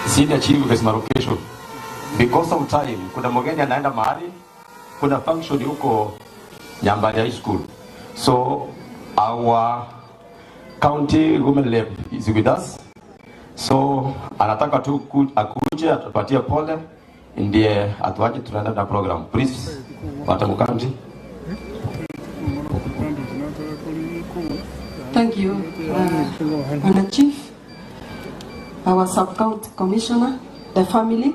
Senior Chief Gesima Location. Because of time, kuna mgeni anaenda mahali, kuna function huko Nyambari High School. So our county women rep is with us. So anataka tu akuje atupatie pole ndiye atuache tunaenda na program. Please, Madam County. Thank you, Bwana Chief, our sub-county commissioner, the family,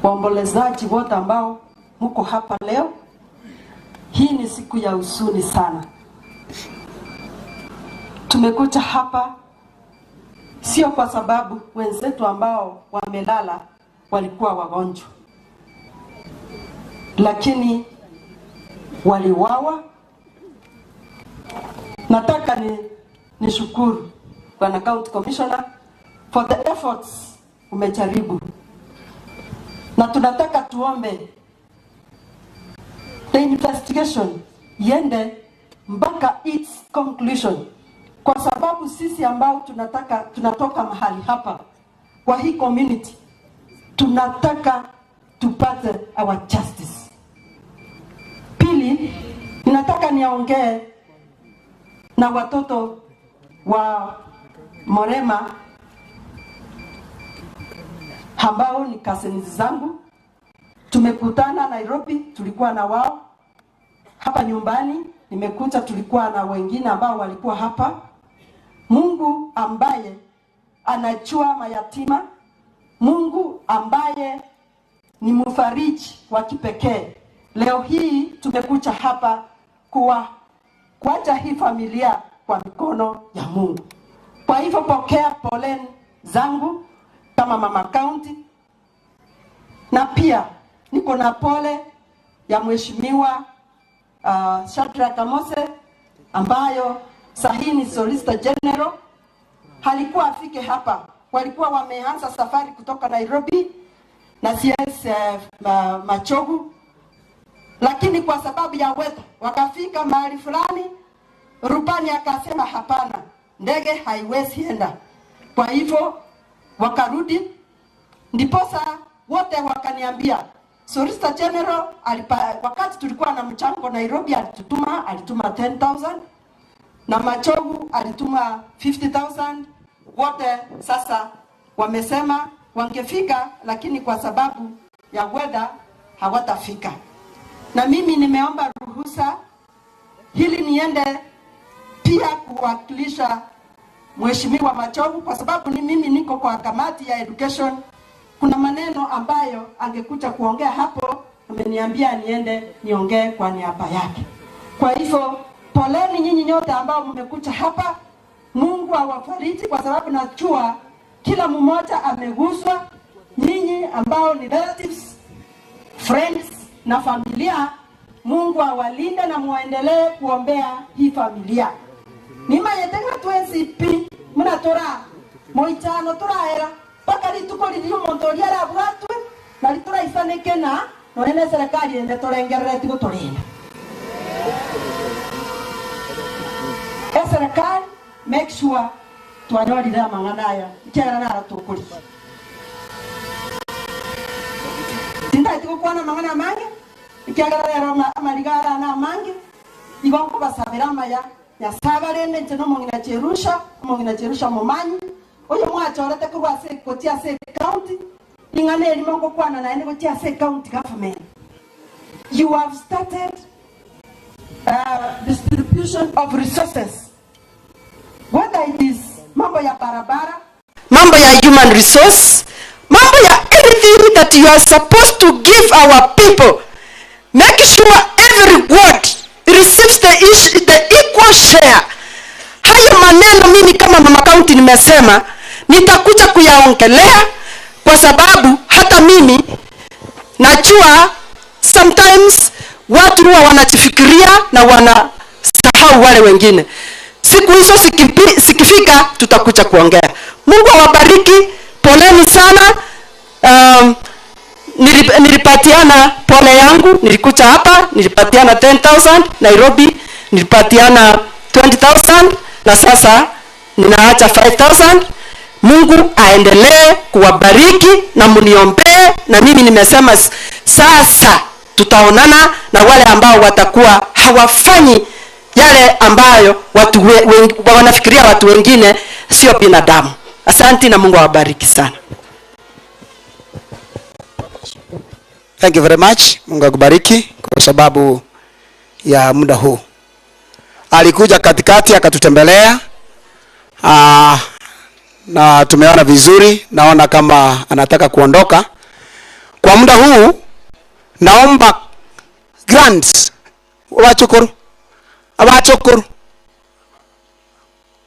waombolezaji wote ambao mko hapa leo. Hii ni siku ya huzuni sana. Tumekuja hapa sio kwa sababu wenzetu ambao wamelala walikuwa wagonjwa, lakini waliwawa. Nataka ni nishukuru Bwana County Commissioner for the efforts umejaribu, na tunataka tuombe the investigation iende mpaka its conclusion, kwa sababu sisi ambao tunataka tunatoka mahali hapa kwa hii community tunataka tupate our justice. Pili, ninataka niongee na watoto wa Morema ambao ni cousins zangu. Tumekutana Nairobi, tulikuwa na wao hapa nyumbani, nimekuta tulikuwa na wengine ambao walikuwa hapa. Mungu ambaye anajua mayatima, Mungu ambaye ni mfariji wa kipekee, leo hii tumekuja hapa kuwa kuacha hii familia kwa mikono ya Mungu. Kwa hivyo pokea poleni zangu kama mama county, na pia niko na pole ya mheshimiwa Shadrack Amose ambayo sahi ni Solicitor General halikuwa afike hapa, walikuwa wameanza safari kutoka Nairobi na CS Machogu, lakini kwa sababu ya weather wakafika mahali fulani, rubani akasema hapana, ndege haiwezi enda. Kwa hivyo wakarudi, ndiposa wote wakaniambia Solicitor General alipa, wakati tulikuwa na mchango Nairobi alitutuma, alituma 10,000 na Machogu alituma 50,000. Wote sasa wamesema wangefika, lakini kwa sababu ya weather hawatafika. Na mimi nimeomba ruhusa ili niende pia kuwakilisha Mheshimiwa Machogu kwa sababu ni mimi niko kwa kamati ya education. Kuna maneno ambayo angekuja kuongea hapo, ameniambia niende niongee kwa niaba yake. Kwa hivyo poleni nyinyi nyote ambao mmekuja hapa. Mungu awafariji kwa sababu najua kila mmoja ameguswa. Nyinyi ambao ni relatives, friends na familia, Mungu awalinde na muendelee kuombea hii familia. Nimayete ng'a twensi pi buna tora moichano toraera mpaka rituko riria omonto oria arabwatwe, nari toraisaneke na nonya ne eserekari ende torengereretie gotorenda. Eserekari make sure twanyorire amang'ana aya ekiagera naro tokorigia. Tintageti gokwana amang'ana amange ekiagera rero amariga ara namange, igo nkobasabera amaya. Nyasae abarende inche nomong'ina Jerusha, omong'ina Jerusha omomanyi, oyo mwachorete korwa ase gochia ase ecounty, ring'ana erimo ngokwana naende gochia ase ecounty government. You have started distribution of resources, whether it is mambo ya barabara, mambo ya human resource, mambo ya anything that you are supposed to give our people, make sure every ward receives the, issue, the equal share. Hayo maneno mimi kama mama county nimesema nitakuja kuyaongelea kwa sababu hata mimi najua sometimes watu huwa wanajifikiria na wanasahau wale wengine. Siku hizo zikifika tutakuja kuongea. Mungu awabariki, poleni sana. Nilipatiana pole yangu, nilikuja hapa nilipatiana 10,000 Nairobi, nilipatiana 20,000 na sasa ninaacha 5,000. Mungu aendelee kuwabariki na mniombee, na mimi nimesema sasa tutaonana na wale ambao watakuwa hawafanyi yale ambayo watu wanafikiria watu wengine sio binadamu. Asanti na Mungu awabariki sana. Thank you very much. Mungu akubariki kwa sababu ya muda huu. Alikuja katikati akatutembelea. Na tumeona vizuri, naona kama anataka kuondoka. Kwa muda huu naomba grants wachukuru abachukuru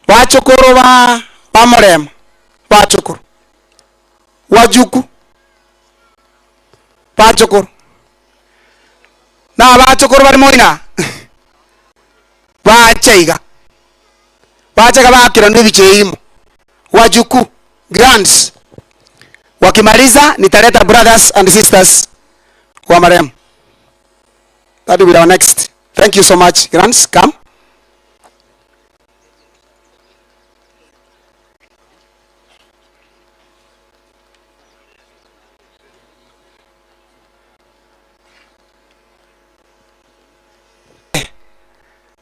bachukuru ba bamurema bachukuru wajuku bachukuru na bachukuru bari moina bachaiga bachaiga bakira n'ibicheimo wajuku grants. Wakimaliza nitaleta brothers and sisters wa marehemu. That will be our next. Thank you so much. Grants, come.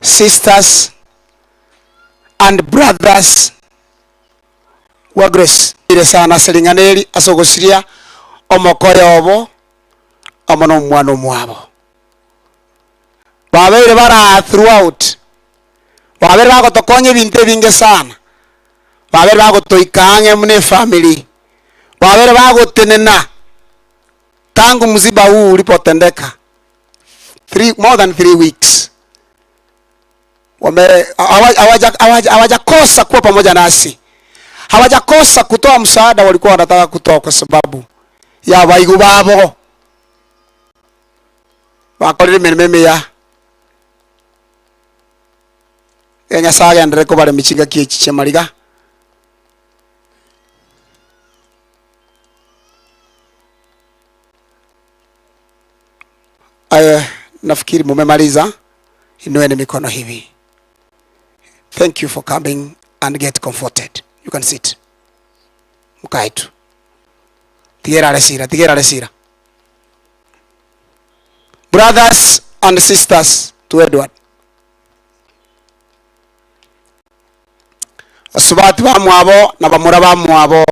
Sisters and brothers wa Grace. Ile sana selinganeli asogosiria omokoyo obo omono omwana omwabo. Babeire bara throughout. Babeire bagotokonya ebinto ebinge sana. Babeire bagotoika ang'e mune family. Babeire bagotenena tangu msiba huu ulipotendeka. More than 3 weeks. Hawajakosa kuwa pamoja nasi. Hawajakosa kutoa msaada walikuwa wanataka kutoa kwa sababu ya baigu babo. Bakorire mirimo emiya. Nyasaye agenderere kobara emichinga ki echi chia mariga. Nafikiri mumemaliza. Inueni mikono hivi. Thank you for coming and get comforted. You can sit. Mkae tu. Tigera resira, tigera resira. Brothers and sisters to Edward. Asubati ba mwabo na bamura ba mwabo.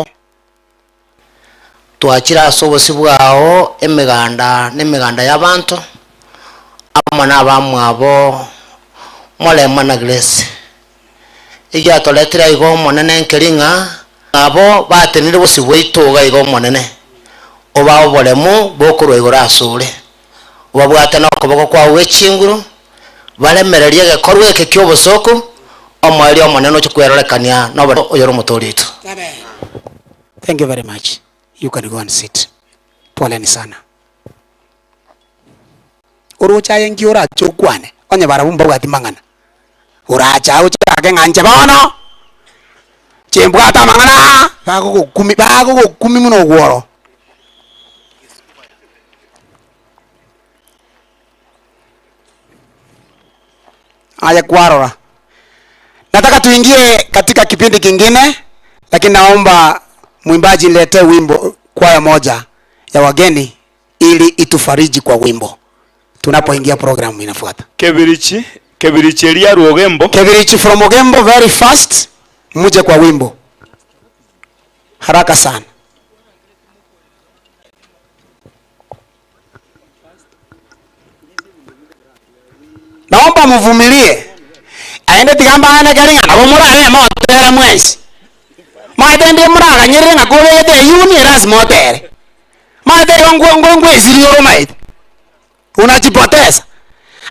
Twachira asobosi bwao emiganda n'emiganda y'abantu amana ba mwabo Murema na Grace. Igyatoretire igo omonene nkering'a abo batenire bosi bwaitoga igo omonene oba oboremu bokorwa igoro asore obabwate nokoboko kwao gwechinguru baremererie egekorwa eke kia obosoko omoerio omonene oche kwerorekania nobo oyoro omotoriito. Amen. Thank you very much. You can go and sit. Poleni sana. Orocha yengi orache okwane onye barabwo mbabwati mang'ana. Oracha ochake ng'anche bono chimbwata mang'ana bagogokumi bagogokumi muno ogworo. Aya kwarora. Nataka tuingie katika kipindi kingine, lakini naomba mwimbaji niletee wimbo kwaya moja ya wageni ili itufariji kwa wimbo tunapoingia programu inafuata. Kebirichi, Kebirichi elia Ogembo. Kebirichi from Ogembo, very fast, muje kwa wimbo haraka sana. Naomba mvumilie. Aende tigamba ane karinga nabo murare motere mwesi. Maete ndi muraganyirire nga kubete yuni lazima motere. Maete ngwe ngwe ngwe zirioro maete. Unajipoteza.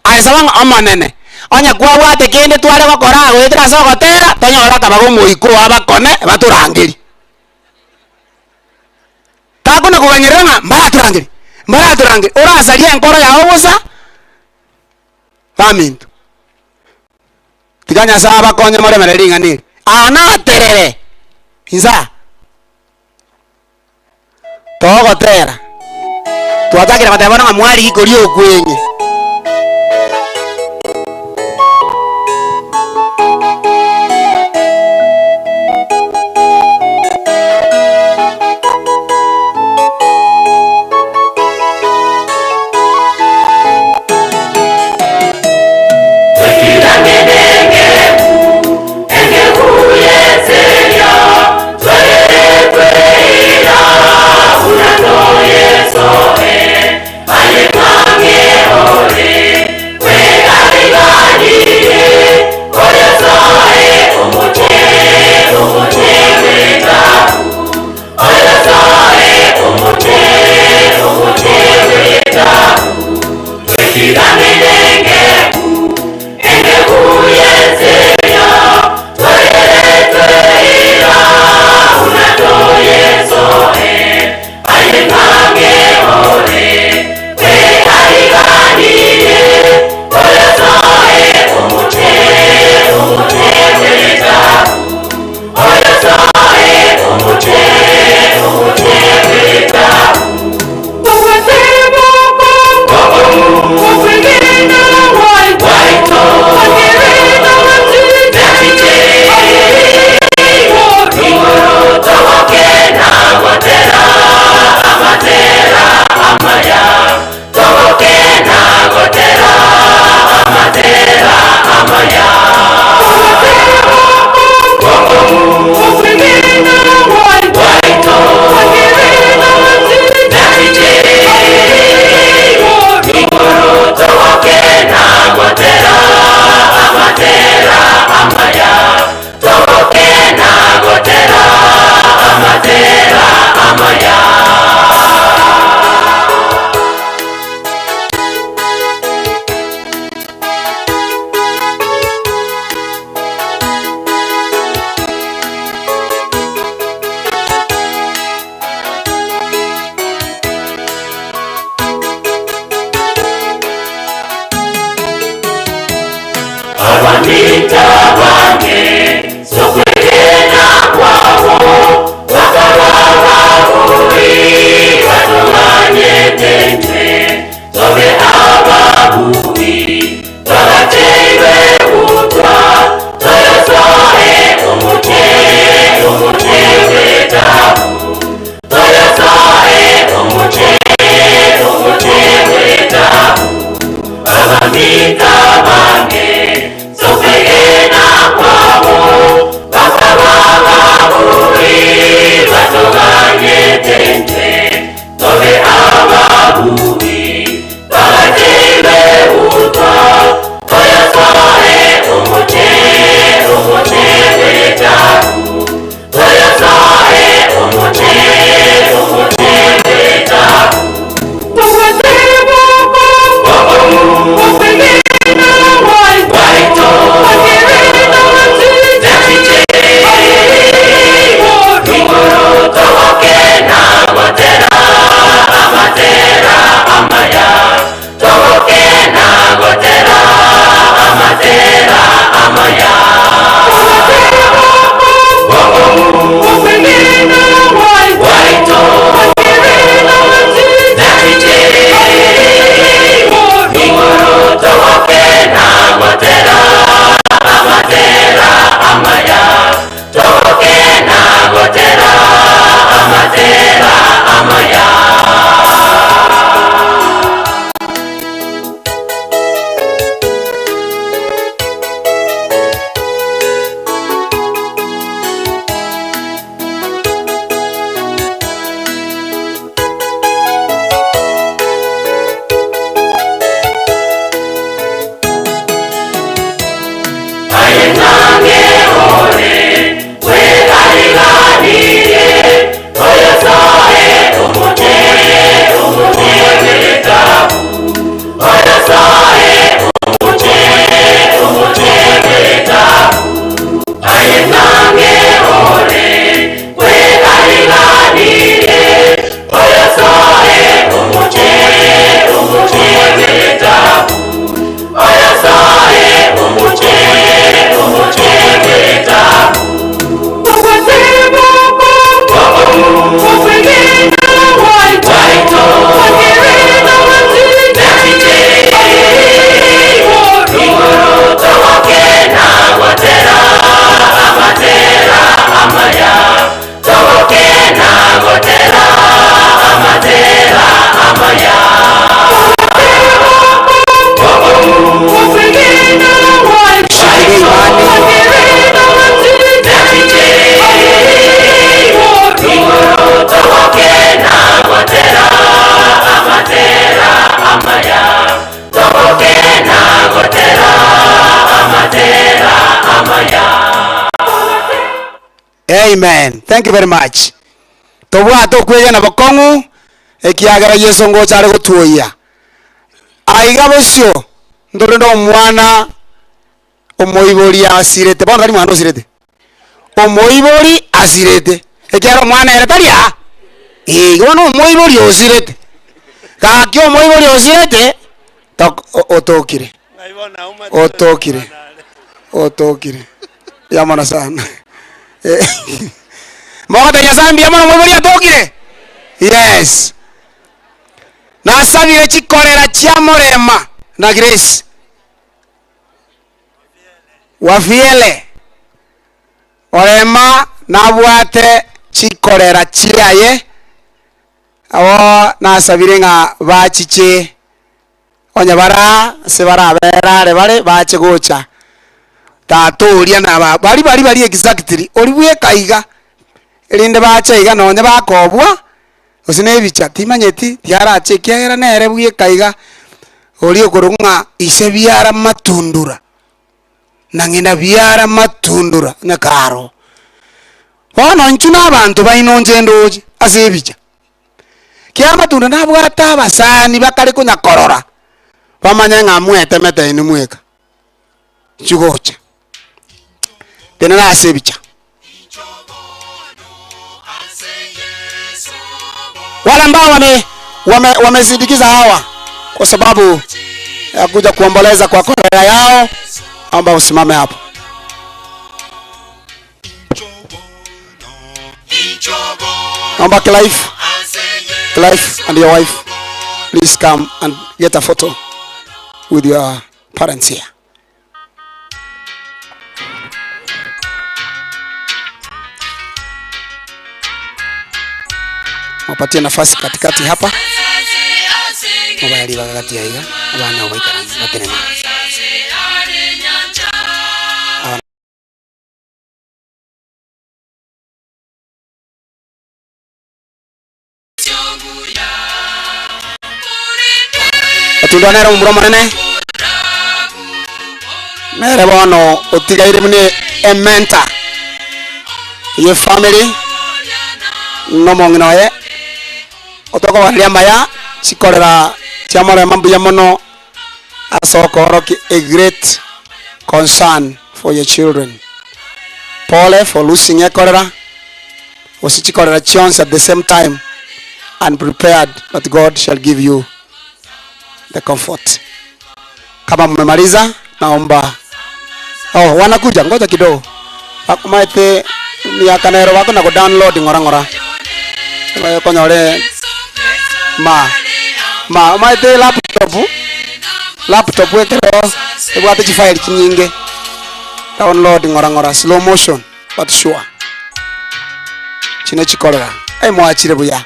Aisabanga amanene. Onya kwabwate kende tware gokora gwetera sogotera tonyora kabago moiko abakone baturangiri. Takuna kuganyirira nga mbaraturangiri. Mbaraturangiri. Urasaria enkoro yawe bosa. Baminto. Tiga Nyasaye abakonye moremere ring'ana Anaterere. Insa. Togotera. Twatakira batebona ng'a mwari gikori okwenye. Amen. Thank you very much. Tobwate okwegena bokong'u ekiagera Yeso ngocha are gotwoyia. Aiga bosio ntorende omwana omoibori asirete, bono tari mwana osirete, omoibori asirete, ekiagera omwana ere tari aa, eh, igo bono omoibori osirete. Gaki omoibori osirete, tok otokire, otokire, otokire, mbuya mono sana mogotebia Nyasaye mbuya mono omoibori atokire? Yes. Nasabire chikorera chiamorema na Grace. Wafiele, Orema nabwate chikorera chiaye, abo nasabire ng'a bachiche onye bare aa ase barabere are bare bache gocha tata oria na baba baria baria baria exactly oria bweka iga, erinde bache iga nonye bakobua. Gose nebicha, timanyeti, tiarache, ekiagera nere bweka iga, oria okorokwa ng'a ise biara matundura, na ng'ina biara matundura, onye karo. Bono inchuo na abanto baino inche ndoche ase ebicha. Ekiagera amatunda nabwate abasani bakare konya korora, bamanye ng'a mwetemete inwe mweka. Chigocha. Tenena ase ebicha. Wale ambao wame wame wamesindikiza hawa kwa sababu ya kuja kuomboleza kwa kolera yao, naomba usimame hapo. Naomba Clive, Clive and your wife, please come and get a photo with your parents here. Wapatie nafasi katikati hapa mobayari bagagati aiga abana obaikaranse batenene. Otindo nere omomura omonene, nere bono otigaire buna ementa ye family, na omong'ina oye, otokobareria amaya, chikorera chiamorema mbuya mono ase okoorokia a great concern for your children. Pole for losing ekorera. Gose chikorera chionsi at the same time and prepared that God shall give you the comfort. Kama mmemaliza naomba oh, wanakuja ngoja kidogo bakomaete miaka nero bakona go download ng'ora ng'ora konyore ma ma omaete laptop laptop ekero ebwate chifile chinyinge download ng'ora ng'ora slow motion but sure. Chine chikorera eh mwachire buya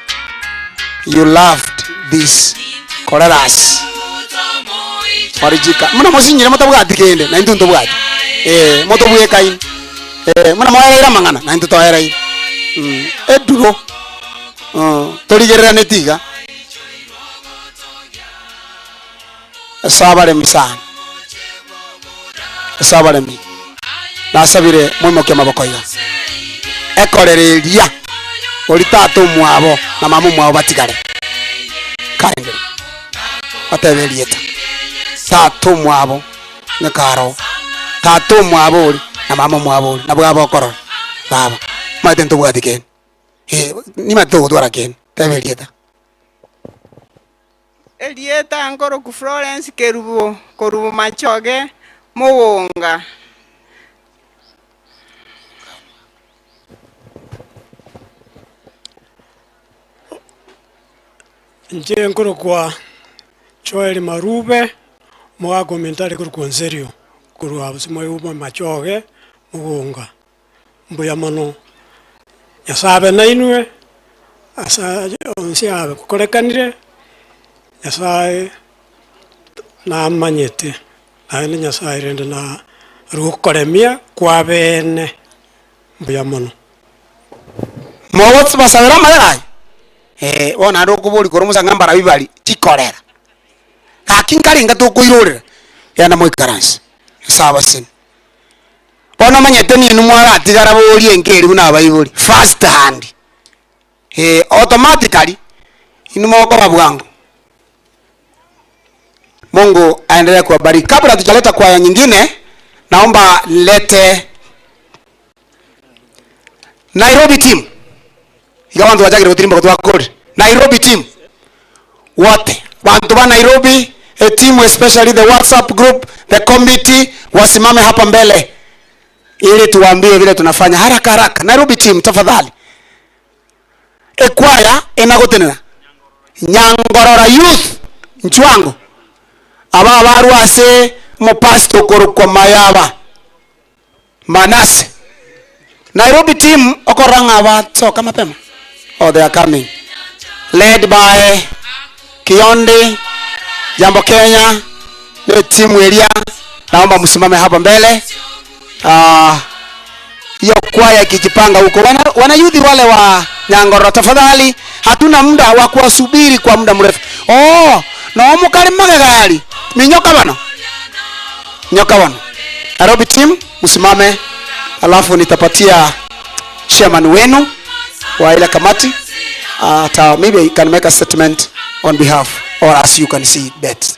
you loved this koreras farijika muna mosinyire motabwati kende na intwe ntobwati eh motobwekaine eh muna moereire amang'ana na intwe toereire mm eduro uh, torigereraneti iga Ase abaremi sana, ase abaremi, nasabire moimokie amaboko iga. Ekorera eria ori tata omwabo na mama omwabo batigare. Kindly, batebe erieta. Tata omwabo ng'ake aroo, tata omwabo ori na mama omwabo ori, nabwo aba okorora baba. Omanyete ntobwati kende, eh, nimanyete togotwara kende, teba erieta. Erieta nkoroku Florence Kerubo korwa Bomachoge, Mogonga. Inche nkorokwa Joel Marube, omogaka ominto are korokwa Nserio, korwa bosio bwa Bomachoge, Mogonga. Mbuya mono. Nyasae abe nainwe ase aya onsi akorekanire, Nyasae namanyete, naende Nyasae rende na arue okoremia kw'abeene. Mbuya mono. Mogosabera amaya aye? Ee, bono naende okoboria korwa omosacha ng'a mbarabwo bari chikorera. Gaki nkarenga tokoirorera, genda moikaranse ase abaseni. Bono omanyete ninwe mwaratigara borie enka eria buna abaibori, first hand, eh, automatically inwe mokoba bwango. Mungu aendelee kuwabariki. Kabla hatujaleta kwaya nyingine, naomba nilete Nairobi team. Iga abanto bachakire gotirimboka twakore. Nairobi team wote bantu ba Nairobi a team especially the WhatsApp group the committee wasimame hapa mbele ili tuwaambie vile tunafanya haraka haraka. Nairobi team tafadhali. Ekwaya enagotenena Nyangorora youth nchwango aba abarwa ase omopastor okorokwa Mayaba Manase. Nairobi team okorora ng'a abasoka mapema oh they are coming led by Kiondi Jambo Kenya ne timu eria naomba msimame hapa mbele Ah, hiyo kwaya ikijipanga huko wana, wanayudhi wale wa Nyangororo tafadhali hatuna muda wa kuwasubiri kwa muda mrefu oh no mukari magegari minyoka bano nyoka bano Nairobi team msimame alafu nitapatia chairman wenu wa ile kamati ata maybe he can make a statement on behalf or as you can see bet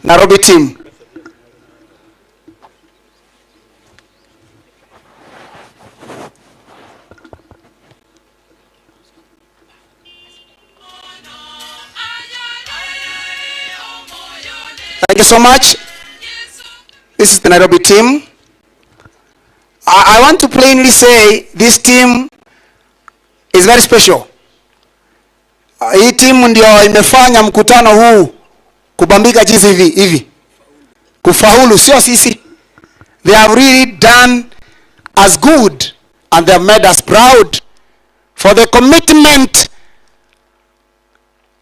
Nairobi team Thank you so much. This is the Nairobi team. I, I want to plainly say this team is very special. Uh, Hii timu ndio imefanya mkutano huu kubambika jinsi hivi hivi, kufaulu, sio sisi. They have really done us good and they have made us proud for the commitment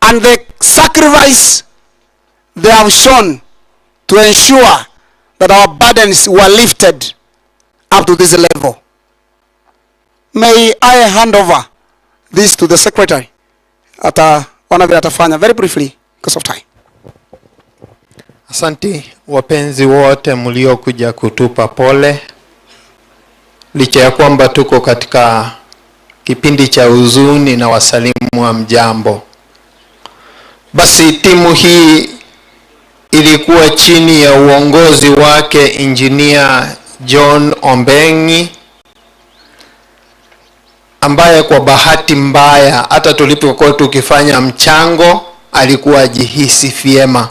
and the sacrifice they have shown to ensure that our burdens were lifted up to this level. May I hand over this to the secretary? Ataona vile atafanya very briefly because of time. Asanti wapenzi wote mliokuja kutupa pole, licha ya kwamba tuko katika kipindi cha huzuni na wasalimu wa mjambo. Basi timu hii ilikuwa chini ya uongozi wake Injinia John Ombengi ambaye kwa bahati mbaya hata tulipokuwa tukifanya mchango alikuwa ajihisi vyema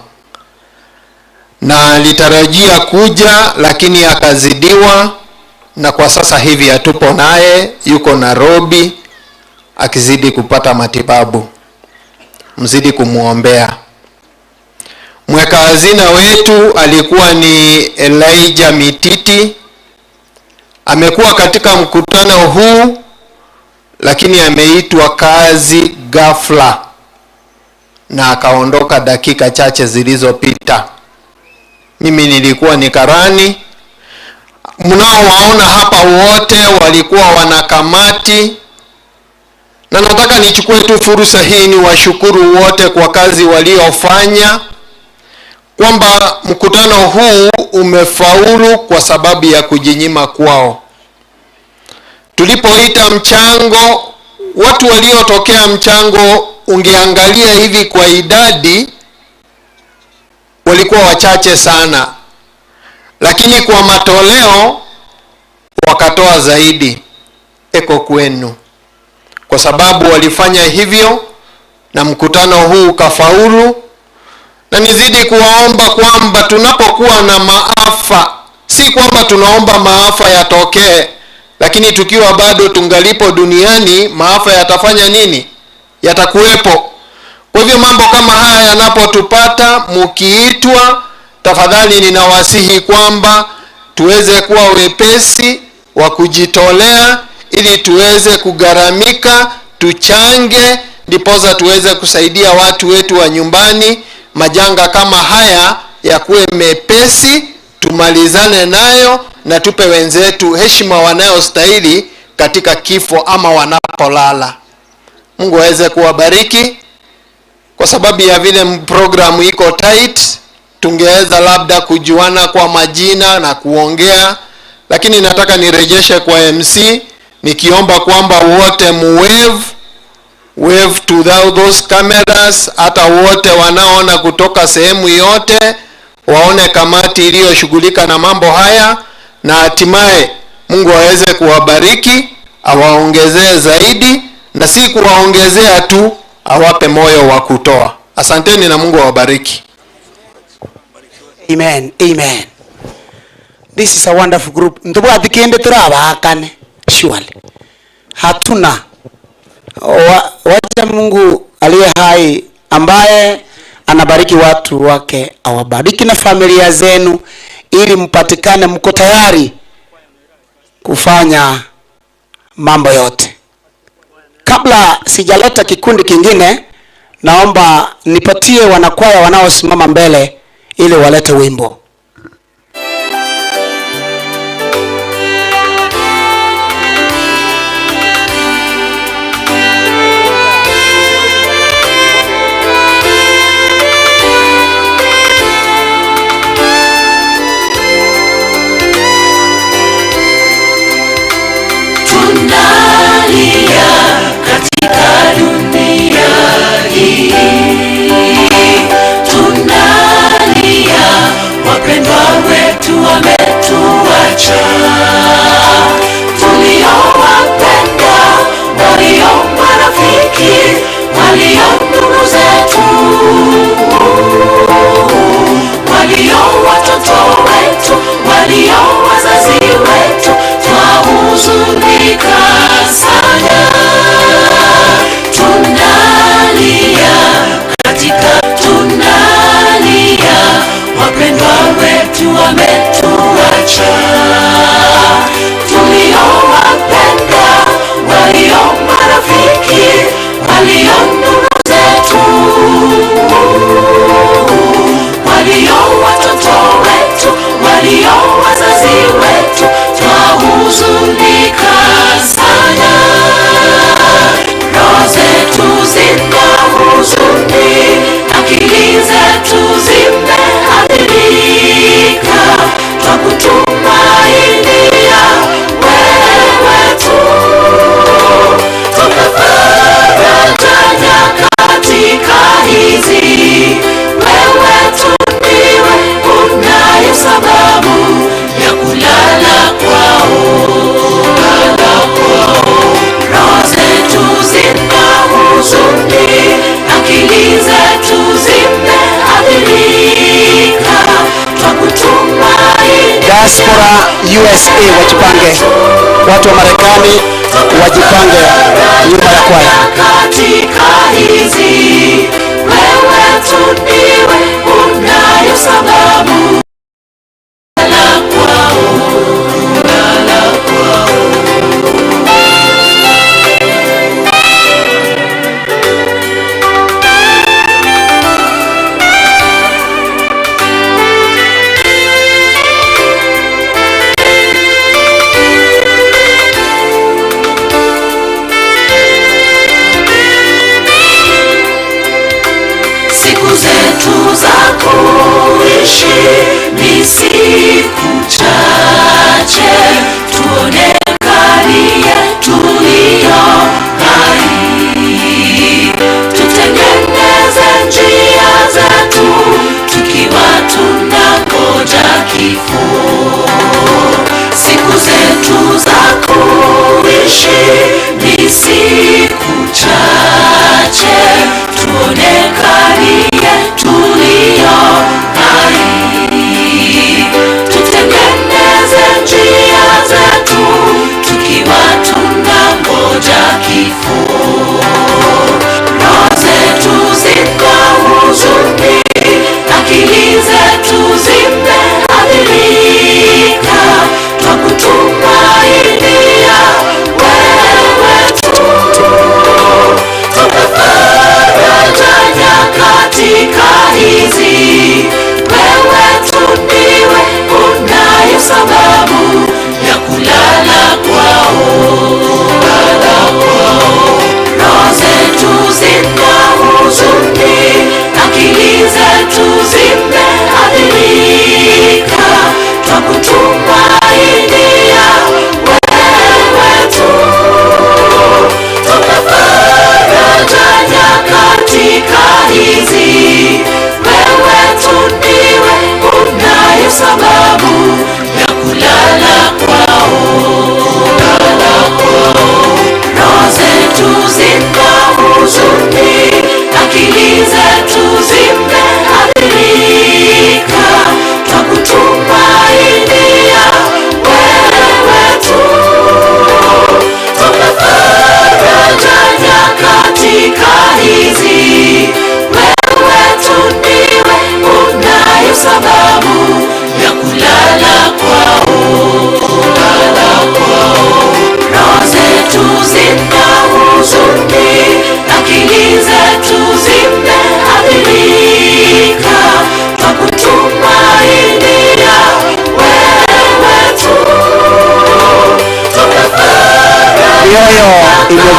na alitarajia kuja lakini akazidiwa, na kwa sasa hivi hatupo naye, yuko Nairobi akizidi kupata matibabu. Mzidi kumwombea. Mweka hazina wetu alikuwa ni Elijah Mititi, amekuwa katika mkutano huu lakini ameitwa kazi ghafla na akaondoka dakika chache zilizopita. Mimi nilikuwa ni karani. Mnaowaona hapa wote walikuwa wanakamati, na nataka nichukue tu fursa hii ni washukuru wote kwa kazi waliofanya, kwamba mkutano huu umefaulu kwa sababu ya kujinyima kwao. Tulipoita mchango, watu waliotokea mchango, ungeangalia hivi kwa idadi, walikuwa wachache sana, lakini kwa matoleo wakatoa zaidi. Eko kwenu, kwa sababu walifanya hivyo na mkutano huu ukafaulu. Na nizidi kuwaomba kwamba tunapokuwa na maafa, si kwamba tunaomba maafa yatokee, lakini tukiwa bado tungalipo duniani, maafa yatafanya nini? Yatakuwepo. Kwa hivyo mambo kama haya yanapotupata, mkiitwa, tafadhali ninawasihi kwamba tuweze kuwa wepesi wa kujitolea ili tuweze kugharamika, tuchange, ndiposa tuweze kusaidia watu wetu wa nyumbani. Majanga kama haya yakuwe mepesi, tumalizane nayo na tupe wenzetu heshima wanayostahili katika kifo ama wanapolala. Mungu aweze kuwabariki. Kwa sababu ya vile programu iko tight, Tungeweza labda kujuana kwa majina na kuongea, lakini nataka nirejeshe kwa MC nikiomba kwamba wote muwave wave to those cameras, hata wote wanaoona kutoka sehemu yote waone kamati iliyoshughulika na mambo haya, na hatimaye Mungu aweze kuwabariki, awaongezee zaidi, na si kuwaongezea tu, awape moyo wa kutoa. Asanteni na Mungu awabariki. Amen. Amen. This is a wonderful group. Ntobwati kende torabakane surely. Hatuna wacha Mungu aliye hai ambaye anabariki watu wake awabariki na familia zenu ili mpatikane mko tayari kufanya mambo yote. Kabla sijaleta kikundi kingine, naomba nipatie wanakwaya wanaosimama mbele ili walete wimbo. Tunalia katika dunia hii, tunalia, wapendwa wetu wametuacha, tuliowapenda, walio marafiki, walio ndugu zetu, walio watoto wetu, walio wazazi wetu, twahuzunika sana. Tunalia katika, tunalia, wapendwa wetu wametuacha, tuliowapenda, walio marafiki, walio ndugu zetu, walio watoto wetu, walio wazazi wetu, twahuzunika sana. Roho zetu zina huzuni, akili zetu zimeathirika, twakutumainia wewe tu. Tupe faraja nyakati hizi, wewe tu ndiwe unayo sababu ya kulala kwao, kulala kwao. Roho zetu zina huzuni, akili zetu zimeathirika, twakutumainia. Diaspora USA wajipange, watu wa Marekani wajipange nyuma ya kwaya. Katika hizi wewe tu ndiwe unayo sababu la kwao, la kwao.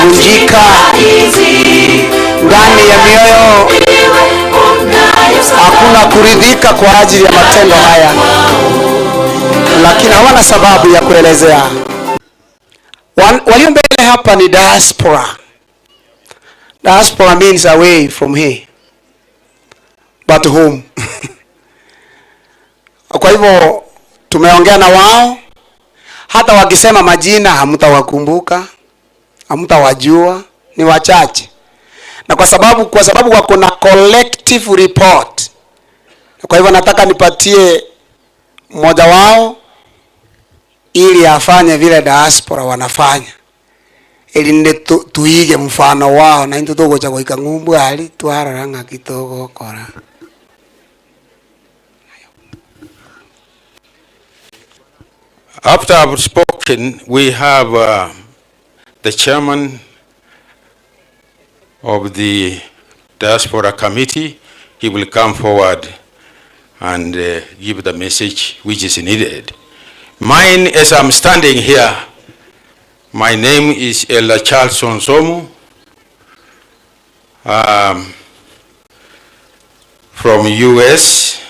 Wamevunjika ndani ya mioyo, hakuna kuridhika kwa ajili ya matendo haya, lakini hawana sababu ya kuelezea. Walio mbele hapa ni diaspora. Diaspora means away from here but home. Kwa hivyo tumeongea na wao, hata wakisema majina hamtawakumbuka, hamtawajua, ni wachache, na kwa sababu wako na collective report. Kwa hivyo nataka nipatie mmoja wao ili afanye vile diaspora wanafanya ili nde tuige mfano wao na into tugocha goika ng'umbu ari twarora ng'aki togokora. After I've spoken, we have the chairman of the Diaspora Committee. He will come forward and give the message which is needed. Mine, as I'm standing here, my name is Ella Charles Onsomu, from U.S.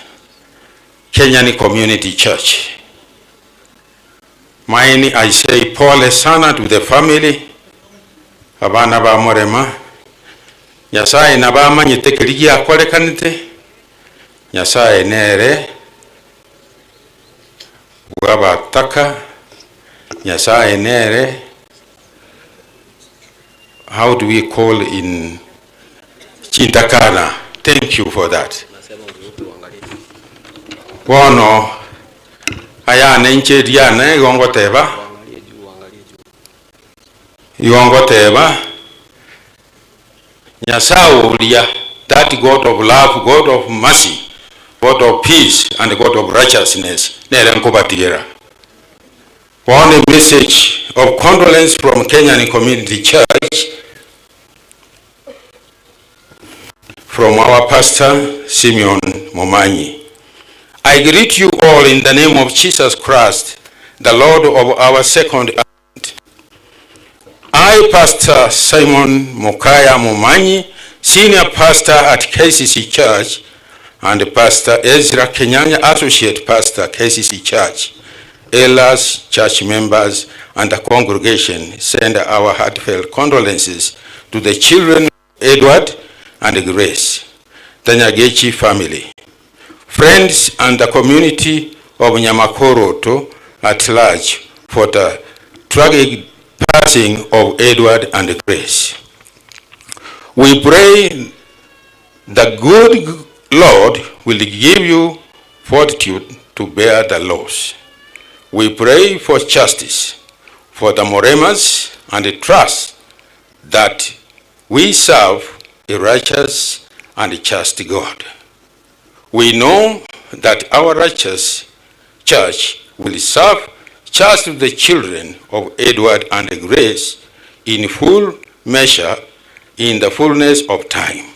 Kenyan Community Church. Mine, I say pole sana to the family, abana ba Murema. Nyasaye nabamanyite keri giakorekanite, Nyasaye nere bwabataka, Nyasaye nere, how do we call in Chintakana? Thank you for that. Bono ayane ncheriane igongoteba igongoteba Nyasaye uria, that God of love, God of mercy, God of peace and God of righteousness, nere nkubatigera. One message of condolence from Kenyan Community Church from our pastor Simeon Momanyi. I greet you all in the name of Jesus Christ, the Lord of our second advent. I, Pastor Simon Mokaya Momanyi, Senior Pastor at KCC Church, and Pastor Ezra Kenyanya, Associate Pastor, KCC Church, elders, church members, and the congregation send our heartfelt condolences to the children Edward and Grace, the Nyagechi family, friends, and the community of Nyamakoroto at large for the tragic passing of Edward and Grace. We pray the good Lord will give you fortitude to bear the loss. We pray for justice for the Moremas and trust that we serve a righteous and just God. We know that our righteous church will serve just the children of Edward and Grace in full measure in the fullness of time.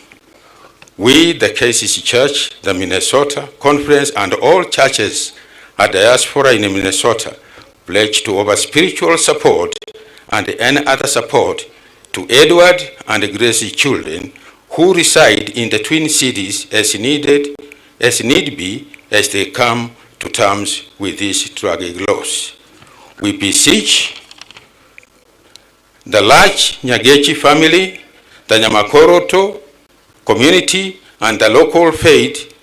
We, the KCC Church, the Minnesota Conference, and all churches at diaspora in Minnesota pledge to offer spiritual support and any other support to Edward and Grace's children who reside in the Twin Cities as needed, as need be, as they come to terms with this tragic loss. We beseech the large Nyagechi family, the Nyamakoroto community, and the local faith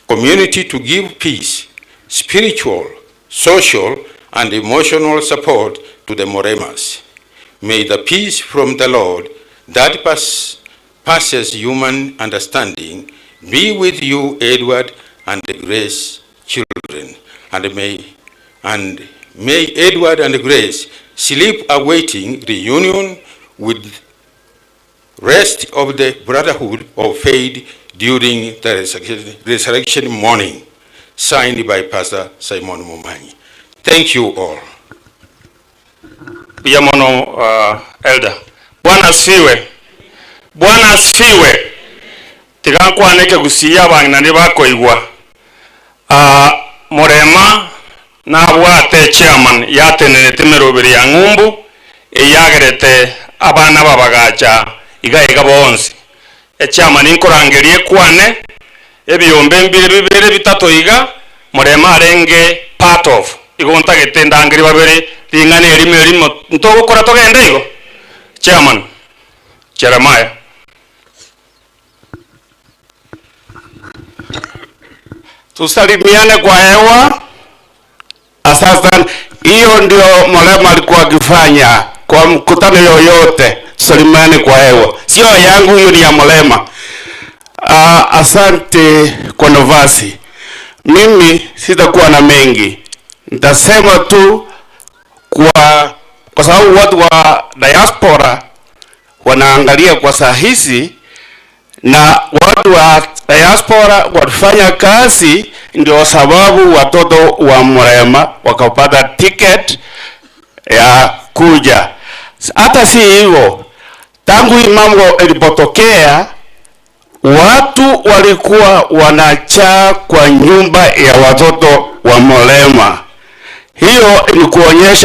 community to give peace, spiritual, social, and emotional support to the Moremas. May the peace from the Lord that passes human understanding be with you, Edward and the Grace children, and may Edward and Grace sleep awaiting reunion with rest of the brotherhood of faith during the resurrection morning. Signed by Pastor Simon Momanyi. Thank you all. Mbuya mono, elder. Bwana asifiwe. Bwana asifiwe. Tiga nkwane Ekegusii abang'ina bakoigwa. Murema nabwate chairman yatenenete emeroberi ya ng'umbu eyagerete. Abana aba bagacha iga iga bonsi. Echairman nkorangeria ekwane, ebiombe mbire bibere bitato iga, Murema arenge part of, igo ntagete ndangerie babere ring'ana erimo erimo ntogokora togende igo? Chairman Jeremiah. Tusalimiane kwa hewa. Sasa hiyo ndio Mrema alikuwa akifanya kwa mkutano yoyote, tusalimiane kwa hewa, sio yangu hiyo, ni ya Mrema. Asante kwa nafasi. Mimi sitakuwa na mengi, nitasema tu kwa sababu watu wa diaspora wanaangalia kwa saa hizi na watu wa diaspora walifanya kazi, ndio sababu watoto wa Mrema wakapata ticket ya kuja. Hata si hivyo, tangu hii mambo ilipotokea, watu walikuwa wanachaa kwa nyumba ya watoto wa Mrema. Hiyo ni kuonyesha